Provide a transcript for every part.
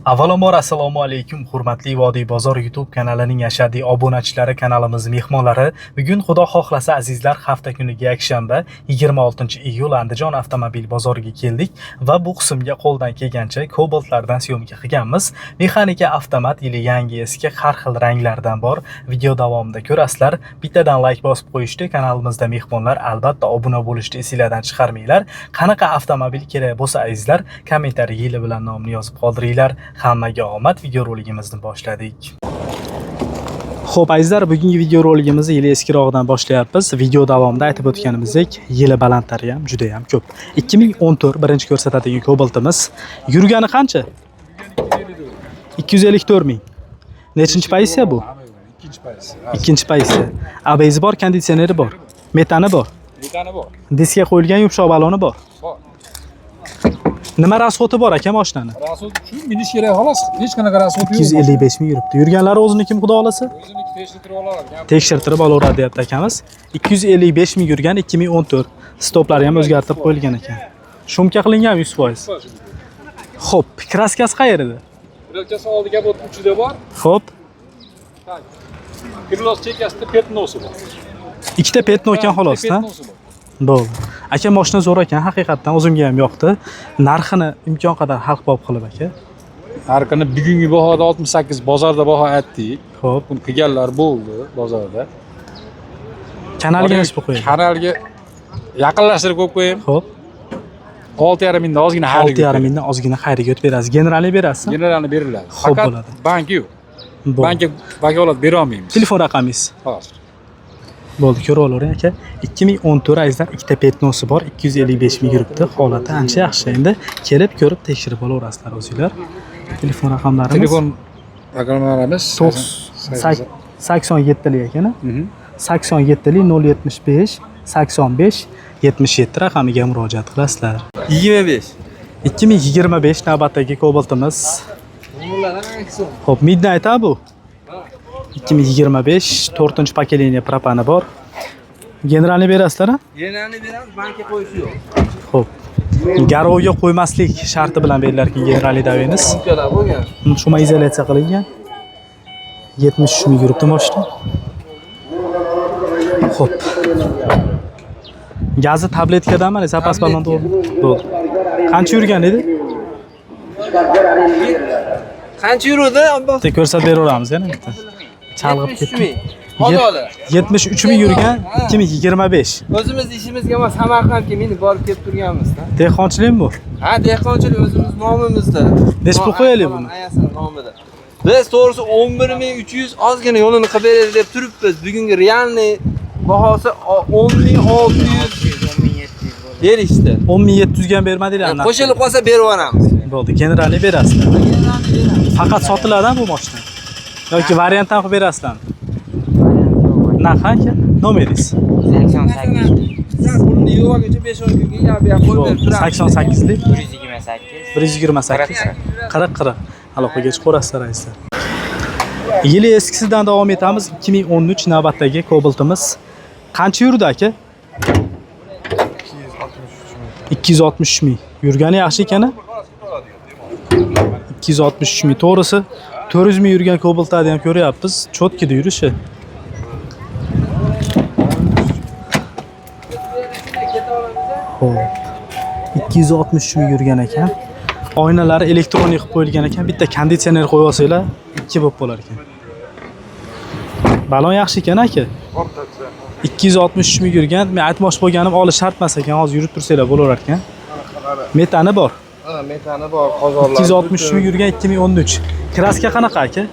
Avvalambor assalomu alaykum, hurmatli Vodiy bozor YouTube kanalining ashaddiy obunachilari, kanalimiz mehmonlari. Bugun, Xudo xohlasa, azizlar, hafta kuniga yakshanba, 26-iyul Andijon avtomobil bozoriga keldik va bu qismga qo'ldan kelgancha Cobaltlardan syomka qilganmiz. Mexanika, avtomat или yangi, eski, har xil ranglardan bor. Video davomida ko'rasizlar. Bittadan like bosib qo'yishdi, kanalimizda mehmonlar albatta obuna bo'lishni esinglardan chiqarmanglar. Qanaqa avtomobil kerak bo'lsa, azizlar, kommentariy yili bilan nomini yozib qoldiringlar. Hammaga omad, videoroligimizni boshladik. Xo'p, azizlar, bugungi videoroligimizni yili eskirog'idan boshlayapmiz. Video davomida aytib o'tganimizdek, yili balandlari ham juda ham ko'p. 2014 birinchi ko'rsatadigan Cobaltimiz. Yurgani qancha? 254 ming. Nechinchi pozitsiya bu? Ikkinchi pozitsiya. Ikkinchi pozitsiya. ABS bor, konditsioneri bor. Metani bor. Metani bor. Diskga qo'yilgan yumshoq baloni bor. Bor. Nima расход i bor, aka, mashinani? Расход shu minish kerak, xolos. Hech qanaqa расход yo'q. 255 ming yuribdi. Yurganlari o'zinikimi, Xudo xohlasa? O'ziniki, tekshirtirib oladi. Tekshirtirib olaveradi, deyapti akamiz. 255 ming yurgan, 2014. Stoplari ham o'zgartirib qo'yilgan ekan. Шумка qilingan 100%. Xo'p, краска si qayerda? Краска si oldi kapot uchida bor. Xo'p, Крыло si chekkasida пятно si bor. Ikkita пятно ekan xolos, ha? Пятно si bor. Bo'ldi. Aka, mashina zo'r ekan, haqiqatdan o'zimga ham yoqdi. Narxini imkon qadar xalqbop qilib, aka. Narxini bugungi bahoda 68, bozorda baho aytdik. Xo'p, Buni qilganlar bo'ldi bozorda. Kanalga necha pul qo'yadi? Kanalga yaqinlashtirib qo'yib qo'ying. Xo'p, 6,5 mingdan ozgina xayriga. 6,5 mingdan ozgina xayriga o'tib berasiz. Generalni berasizmi? Generalni beriladi. Xo'p, Faqat bo'ladi. Banki yo'q. Bo'ldi. Bankka vakolat bera olmaymiz. Telefon raqamingiz? Hozir. Bo'ldi, ko'rib olavering, aka. 2014, azizlar, ikkita пятно si bor, 255 ming yuribdi. Holati ancha yaxshi. Endi kelib ko'rib, tekshirib olaverasizlar o'zinglar. Telefon raqamlarimiz? Telefon raqamlarimiz 87lik ekan. 87lik 075 85 77 raqamiga murojaat qilasizlar. 25. 2025 navbatdagi Cobaltimiz. Xo'p, Midnight ha bu. 2025, 4 поколение, propani bor. Generalni berasizlar, ha? Generalni beramiz, bankka qo'yishi yo'q. Xo'p. Garovga qo'ymaslik sharti bilan berilar ekan generalniy доверенность. Sumkalar bo'lgan. Шумоизоляция qilingan. 73 ming yuribdi mashina. Xo'p. Gazi tabletkadan, mana zapas balon to'g'ri. Bo'ldi. Qancha yurgan edi? Qancha yuruvdi? Abbos? Bitta ko'rsatib beraveramiz yana bitta. Chalg'ib 73 ketdi. ming. Hozir. 73 ming yurgan, 2025. O'zimiz ishimizga emas, Samarqandga minib borib kelib turganmiz-da. Dehqonchilikmi bu? Ha, dehqonchilik o'zimiz nomimizda. Nechi pul qo'yaylik buni? Ayasini nomida. Biz to'g'risi 11 300 ozgina yo'lini qilib beraylik deb turibmiz. Bugungi реальный bahosi 10 600 berishdi. 10 700 ga ham bermadinglar. Narx. Qo'shilib qolsa berib yuboramiz. Bo'ldi, generalni berasizlar. Faqat sotiladimi bu mashina? Yoki variant ham qilib berasizlarmi? Narxi, aka? Nomeringiz? 88. Sen pulni yig'ib olguncha 5-10 kunga yoq bu yoq qo'yib berib turamiz. 88lik 128. 128 40 40 aloqaga chiqaverasizlar, azizlar. Yili eskisidan davom etamiz. 2013 navbatdagi Cobaltimiz. Qancha yurdi, aka? 263 ming. Yurgani yaxshi ekan, a? 263 ming. To'g'risi, 400 ming yurgan Cobaltlarni ham ko'ryapmiz. Чётко da yurishi. Xo'p. 263 ming yurgan ekan. Oynalari elektronik qilib qo'yilgan ekan. Bitta konditsioner qo'yib olsanglar, ikki bo'lib bo'lar ekan. Balon yaxshi ekan, aka. 263 ming yurgan. Men aytmoqchi bo'lganim, olish shart emas ekan. Hozir yurib tursanglar bo'laverar ekan. Metani bor. Ha, metani bor, qozonlar. 263 ming yurgan, 2013. Краска qanaqa, aka?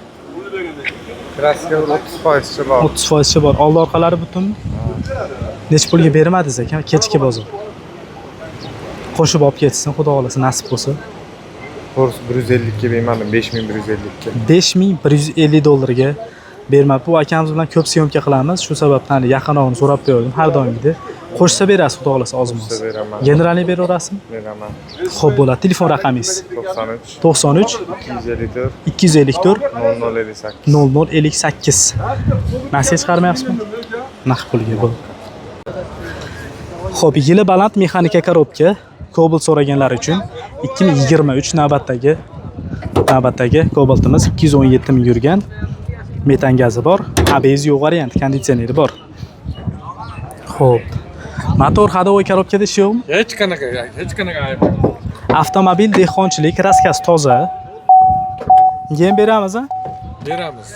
Краска 30 foizcha bor. 30 foizcha bor. Oldi orqalari butunmi? Necha pulga bermadingiz, aka? Kechki bozor. Qo'shib olib ketsin, Xudo xohlasa, nasib bo'lsa. To'g'risi, 150 ga bermadim, 5150 ga. 5150 dollarga bermabdi. Bu akamiz bilan ko'p syomka qilamiz. Shu sababdan yaqinrog'ini so'rab qo'ydim har doimgidek. Qo'shsa berasiz, Xudo xohlasa, ozmi. Qo'shsa beraman. Generalniy beraverasizmi? Beraman. Xo'p, bo'ladi. Telefon raqamingiz? 93 93 254 254 0058. 0058. Nasiya chiqarmayapsizmi? Naqd pulga bo'ldi. Xo'p, yili baland, mexanika коробка Cobalt so'raganlar uchun 2023 navbatdagi. 2014 navbatdagi Cobalt'imiz 217 ming yurgan. Metan gazi bor, ABS yo'q variant, konditsioneri bor. Xo'p. Motor ходовой коробка da ish yo'qmi? Hech qanaqa, hech qanaqa ayb yo'q. Avtomobil dehqonchilik, краска si toza. Yem beramiz, a? Beramiz.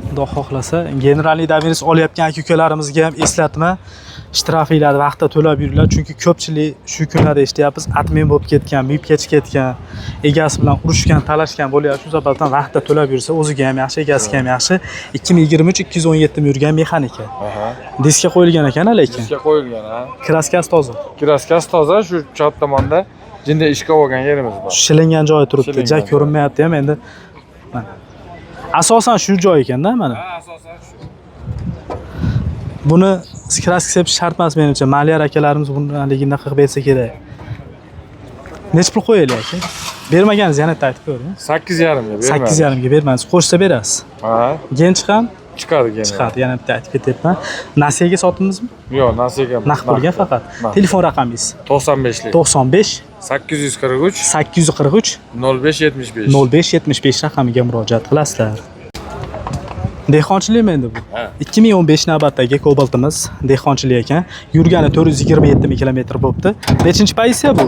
Xudo xohlasa, генеральный доверенность olayotgan aka ukalarimizga ham eslatma. Shtrafinglarni vaqtida to'lab yuringlar, chunki ko'pchilik shu kunlarda eshityapmiz, отмен bo'lib ketgan, МИБ ga chiqib ketgan, egasi bilan urushgan, talashgan bo'lyapti. Shu sababdan vaqtida to'lab yursa, o'ziga ham yaxshi, egasiga ham yaxshi. 2023 217 ming yurgan mexanika. Aha. Diska qo'yilgan ekan lekin. Diska qo'yilgan, ha. Краска si toza. Краска si toza, shu chap tomonda jinda ishga olgan yerimiz bor. Shilingan joyi turibdi. Shilingan Ja joyi. ko'rinmayapti ham endi. Mana. Asosan shu joy ekanda mana. Ha, asosan shu. Buni краска sepish shart emas menimcha. Маляр akalarimiz buni haligini qilib bersa kerak. Necha pul qo'yaylik aka? Bermaganingiz yana bitta aytib qo'ying. 8,5 ga bermadi. 8,5 ga bermadingiz. Qo'shsa berasiz. Ha, Gen chiqam? chiqadi gen. Chiqadi. Yana bitta aytib ketyapman. Nasiyaga sotdingizmi? Yo'q, nasiyaga. Naqd pulga faqat. Naqd. Telefon raqamingiz 95lik. 95 843 843 05 75. 05 75 raqamiga murojaat qilasizlar. Dehqonchilikmi endi bu? Ha. 2015 navbatdagi Cobalt'imiz dehqonchilik ekan. Yurgani 427 ming kilometr bo'libdi. Nechinchi pozitsiya bu?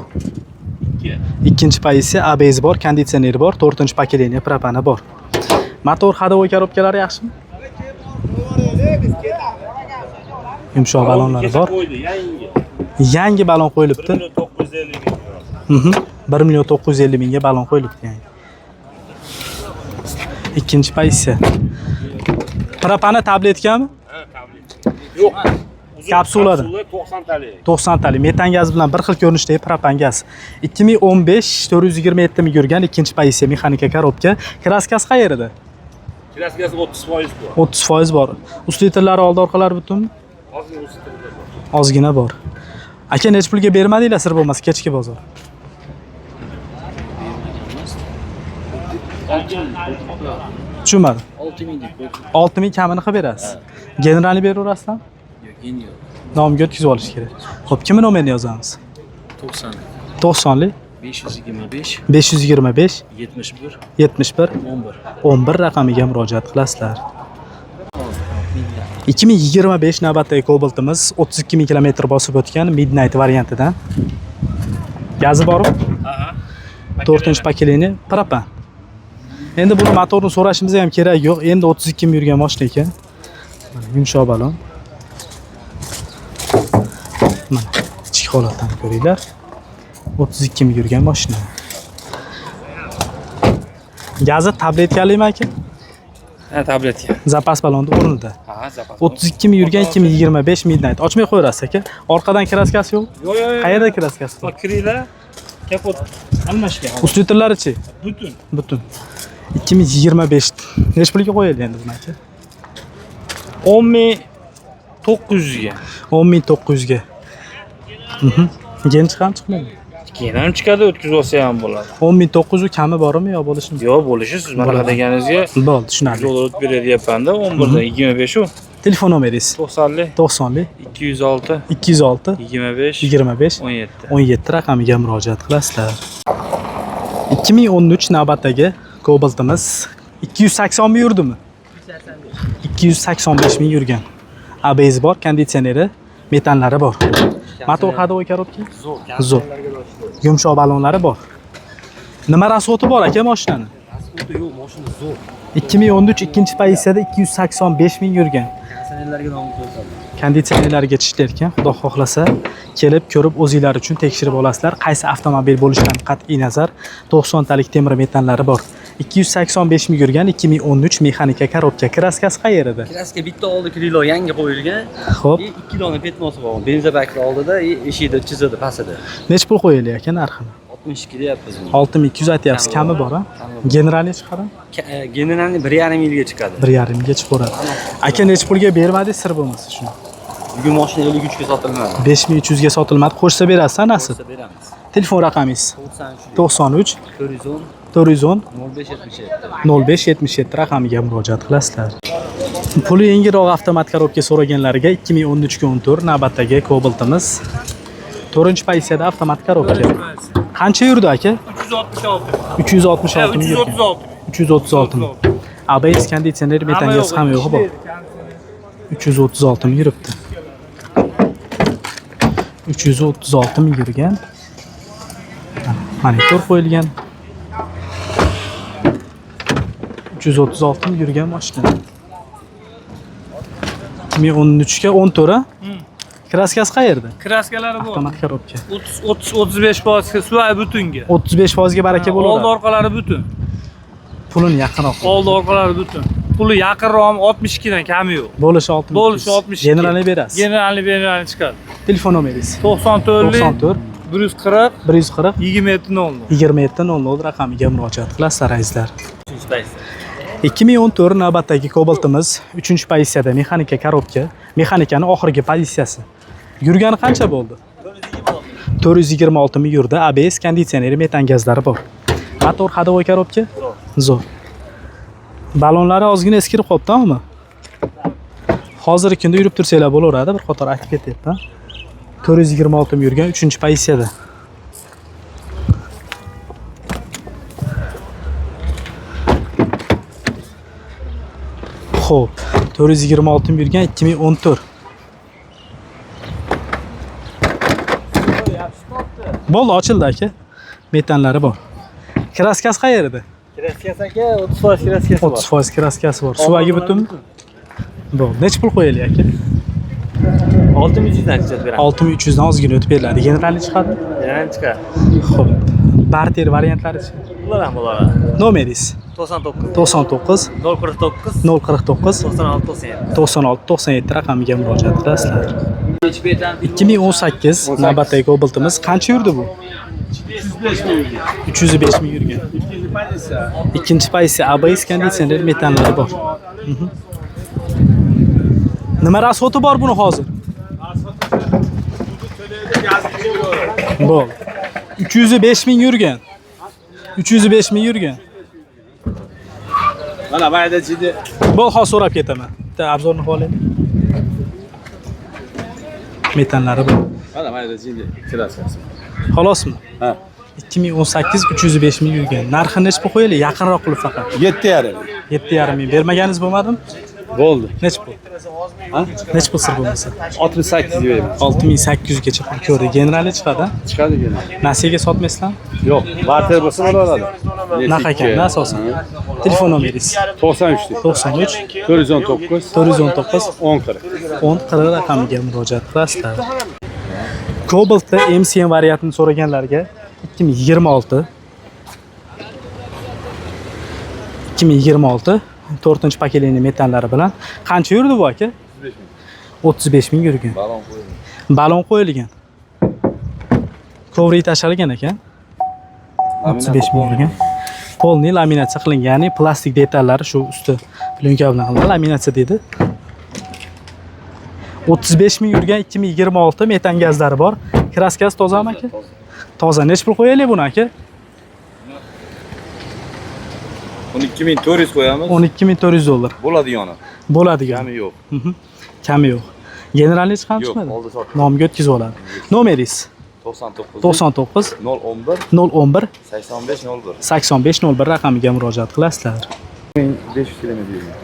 Ikkinchi pozitsiya, ABS bor, konditsioner bor, to'rtinchi поколение propani bor. Motor ходовой коробка lari yaxshimi? Yumshoq balonlari bor. Yangi balon qo'yilibdi. 1 million 950 mingga balon qo'yilibdi yangi. Ikkinchi pozitsiya. Propani tabletkami? Yo'q. Kapsulada. Kapsula 90 talik. 90 talik metan gaz bilan bir xil ko'rinishdagi propan gaz. 2015 427 ming yurgan, ikkinchi pozitsiya, mexanika коробка. Краска si qayerida? Краска si 30% bor. 30% bor. Усилитель lari oldi orqalari butunmi? Hozir усилитель lar bor. Ozgina bor. Aka, necha pulga bermadinglar sir bo'lmasa kechki bozor? Tushunmadim. 6 ming deb qo'ydi. 6 ming kamini qilib berasiz. Генеральный beraverasizmi? Yo'q, endi yo'q. Nomga o'tkazib olish kerak. Xo'p, kimni nomerini yozamiz? 90 90lik 525 525 71 71 11. 11 raqamiga murojaat qilasizlar. 2025 navbatdagi Cobalt'imiz 32 ming kilometr bosib o'tgan, Midnight variantidan. Gazi bormi? To'rtinchi поколение propan. Endi buni motorni so'rashimiz ham kerak yo'q. Endi 32 ming yurgan mashina ekan. Mana yumshoq balon. Mana ichki holatini ko'ringlar. 32 ming yurgan mashina. Gazi tabletkalimi aka? Ha, tabletka. Запас balonni o'rnida. Ha, запас. 32 ming yurgan 2025 Midnight. Ochmay qo'yaverasiz aka. Orqadan краска si yo'q. Yo'q, yo'q, yo'q. Qayerda краска si bor? Kiringlar. Kapot almashgan. Усилитель larichi? Butun. Butun. 2025. Necha pulga qo'yaylik endi buni aka? 10 900 ga. 10 900 ga. Keyin chiqami, chiqmaymi? Keyin ham chiqadi, o'tkazib olsa ham bo'ladi. 10 900 kami bormi yo bo'lishi mumkin? Yo'q, bo'lishi siz mana Bo'ladi. deganingizga Bo'ldi, tushunarli. yo'l o'tib beray deyapman-da, 11 dan 25 u. Telefon nomeringiz? 90lik 90lik 206 206 25 25 17. 17 raqamiga murojaat qilasizlar. 2013 navbatdagi Cobalt'imiz 280 ming yurdimi? 285 ming yurgan. ABS bor, konditsioneri, metanlari bor. Motor ходовой коробка? Zo'r. Yumshoq balonlari bor. Nima расход i bor aka mashinani? Yo'q, mashina zo'r. 2013 ikkinchi pozitsiyada 285 ming yurgan. Konditsionerlarga nom qo'yiladi. Konditsionerlarga tishlar ekan. Xudo xohlasa kelib ko'rib o'zinglar uchun tekshirib olasizlar. Qaysi avtomobil bo'lishidan qat'iy nazar 90 talik temir metanlari bor. 285 ming yurgan 2013 mexanika коробка. Краска si qayerida? Краска bitta oldi крыло yangi qo'yilgan. Xo'p, И ikki dona пятно si bor. Бензобак ni oldida и eshikda chizig'ida pastida. Necha pul qo'yaylik aka narxini? 62 deyapmiz buni. 6200 aytyapsiz, kami bor a? Kami bor. Генеральный chiqarami? Генеральный 1,5 yilga chiqadi. 1,5 ga chiqaveradi. Aka, necha pulga bermadingiz sir bo'lmasa shuni? Bugun mashina 53 ga sotilmadi. 5300 ga sotilmadi. Qo'shsa berasiz, nasib. Qo'shsa beramiz. Telefon raqamingiz? 93 93 410 410 05 77. 05 77 raqamiga murojaat qilasizlar. Puli yengilroq avtomat коробка so'raganlarga 2013 ga 14 navbatdagi Cobalt'imiz. 4-pozitsiyada avtomat коробка. Qancha yurdi aka? 366 366 ming yurgan. 336 336 ming. ABS, konditsioner, metan gaz hamma yo'g'i bor. 336 ming yuribdi. 336 ming yurgan. Monitor qo'yilgan. 336 ming yurgan mashina. 2013 ga 14 a? Краска si qayerda? Краска lari bor. Avtomat коробка. 30 30 35% suvay butunga. 35% ga baraka Oldi bo'laveradi. orqalari butun. Pulini yaqinroq. Oldi orqalari butun. Puli yaqinroq 62 dan kami yo'q. Bo'lishi 62. Bo'lishi 62. Generalni berasiz. Generalni generalni chiqadi. Telefon nomeringiz. 94 94 140 140 27 00. 27 00 raqamiga murojaat qilasizlar, azizlar. 2014 navbatdagi Cobaltimiz 3 pozitsiyada, mexanika коробка, mexanikani oxirgi pozitsiyasi. Yurgani qancha bo'ldi? 426 ming yurdi. ABS, konditsioner, metan gazlari bor. Motor, ходовой коробка? Zo'r. Balonlari ozgina eskirib qolibdi, ammo. Hozirgi kunda yurib tursanglar bo'laveradi, bir qator aktiv ketyapti. 426 ming yurgan, 3 pozitsiyada. Xo'p, 426 ming yurgan 2014. Bo'ldi, ochildi aka. Metanlari bor. Краска si qayerda? Краска si aka, 30% краска si bor. 30% краска si bor. Suvagi butunmi? Bo'ldi. Necha pul qo'yaylik, aka? 6300 dan chiqadi beramiz. 6300 dan ozgina o'tib beriladi. Generalni chiqadi? General chiqadi. Xo'p. Barter variantlari-chi? Ular ham bo'ladi. Nomeringiz? 99 99 049 049 96 97. 96 97 raqamiga murojaat qilasizlar. 2018 navbatdagi Cobaltimiz qancha yurdi bu? 305 ming yurgan. Ikkinchi pozitsiya, ABS, konditsioner, metanlari bor. Nima расход i bor buni hozir? Bo'ldi. 305 ming yurgan. 305 ming yurgan. Mana mayda jidi. Bo'l, hozir so'rab ketaman. Bitta обзор ni qilib olaylik. Metanlari bor. Mana mayda jidi краска si. Xolosmi? Ha. 2018 305 ming yurgan. Narxini necha pul qo'yaylik? Yaqinroq qilib faqat. 7,5. 7,5 ming. Bermaganingiz bo'lmadimi? Bo'ldi. Necha pul? Ha? Necha pul sir bo'lmasa? 68 beramiz. 6800 gacha pul ko'rdi. Generali chiqadi. Chiqadi gene. Nasiyaga sotmaysizlarmi? Yo'q, barter bo'lsa bo'laveradi. Naq ekan, asosan. Telefon nomeringiz? 93 93 419 419 10 40. 10 40 raqamiga murojaat qilasizlar. Cobalt'da MCM variantini so'raganlarga 2026 2026 4 поколение metanlari bilan qancha yurdi bu, aka? 35 ming yurgan. Balon qo'yilgan. Balon qo'yilgan. Коврик tashalgan ekan. 35 ming yurgan. Полный laminatsiya qilingan, ya'ni plastik detallari shu usti plyonka bilan qilingan, laminatsiya deydi. 35 ming yurgan 2026, metan gazlari bor. Краска si tozami, aka? Toza. Necha pul qo'yaylik buni, aka? 12 400 qo'yamiz. 12 400 dollar. Bo'ladi yoni. Bo'ladigan. Kami yo'q. Kami yo'q. Generalni chiqarib Yo'q, chiqmadi. Oldi sotdi. Nomga o'tkazib oladi. Nomeringiz? 99 99 011 011 85 01. 85 01 raqamiga murojaat qilasizlar. 500 kilometr yurgan.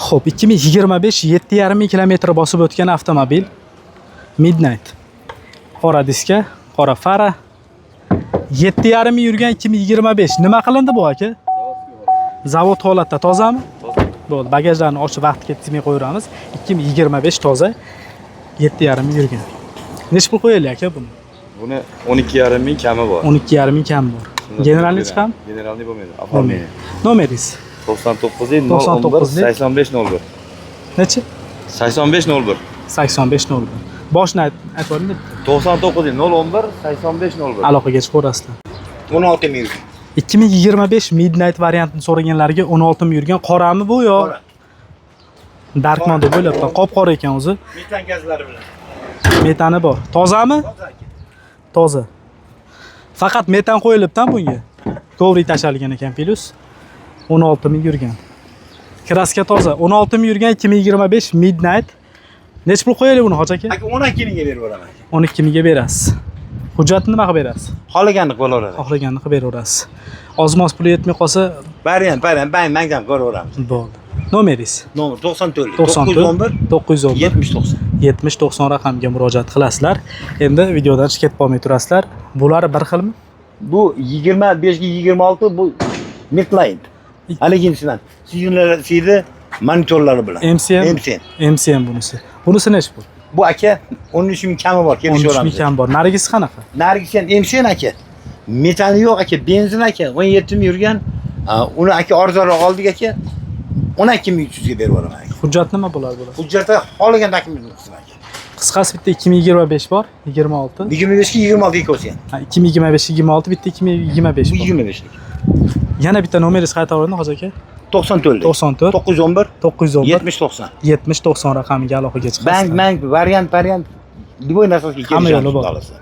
Xo'p, 2025 7,5 ming kilometr bosib o'tgan avtomobil Midnight. Qora diska, qora fara. 7,5 ming yurgan 2025. Nima qilindi bu, aka? Zavod holatda tozami? Bo'ldi, bagajlarni ochib vaqti ketkazmay qo'yaveramiz. 2025 toza. 7,5 ming yurgan. Necha pul qo'yaylik, aka, buni? Buni 12,5 ming kami bor. 12,5 ming kam bor. Generalni chiqam? Generalni bo'lmaydi. Bo'lmaydi. Nomeringiz? 99 011 99 85 01. Necha? 85 01. 85 01. Boshini aytib yuboring. 99 011 85 01. Aloqaga chiqaverasizlar. 16 ming. 2025 Midnight variantini so'raganlarga 16 ming yurgan. Qorami bu yo? Darkman deb o'ylabman. Qop qora ekan o'zi. Metan gazlari bilan. Metani bor. Tozami? Toza. Faqat metan qo'yilibdi bunga. Коврик tashalgan ekan плюс. 16 ming yurgan. Краска toza. 16 ming yurgan 2025 Midnight. Necha pul qo'yaylik buni, hoji aka? Aka, 12 mingga berib yuboraman. 12 mingga berasiz. Hujjatni nima qilib berasiz? Xohlaganini bo'laveradi. Xohlaganini qilib beraverasiz. Oz-moz puli yetmay qolsa Variant, variant, bang, bangdan ko'raveramiz. bo'ldi. Nomeringiz? Nomer 94 94 911 911 70 90. 70 90 raqamga murojaat qilasizlar. Endi videodan chiqib ketib qolmay turasizlar. Bular bir xilmi? Bu 25 ga 26, bu Midline. Haliginsidan. Signallar siydi monitorlari bilan. MCM? MCM. MCM bunisi. Bunisi nechi pul? Bu aka 13 ming kami bor, 13 kelishaveramiz. ming kam bor. Narigisi qanaqa? Narigisi ham MCM aka. Metani yo'q aka, benzin aka, 17 ming yurgan. Uni aka arzonroq oldik aka. 12 300 ga berib yuboraman aka. Hujjat nima bo'ladi bular? Hujjatda xohlagan dokumentni qilsin aka. Qisqasi bitta 2025 bor, 26. 25 ga 26 ikkovsi ham. Ha, 2025 26, bitta 2025 Bu bor. 25 lik. Yana bitta nomeringiz qaytaravering hozir aka. 94. 94 911 911 70 90. 70 90 raqamiga aloqaga chiqasizlar. Bank, bank, variant, variant, любой narsasiga Hamma kelishamiz, yo'li bor. xudo xohlasa.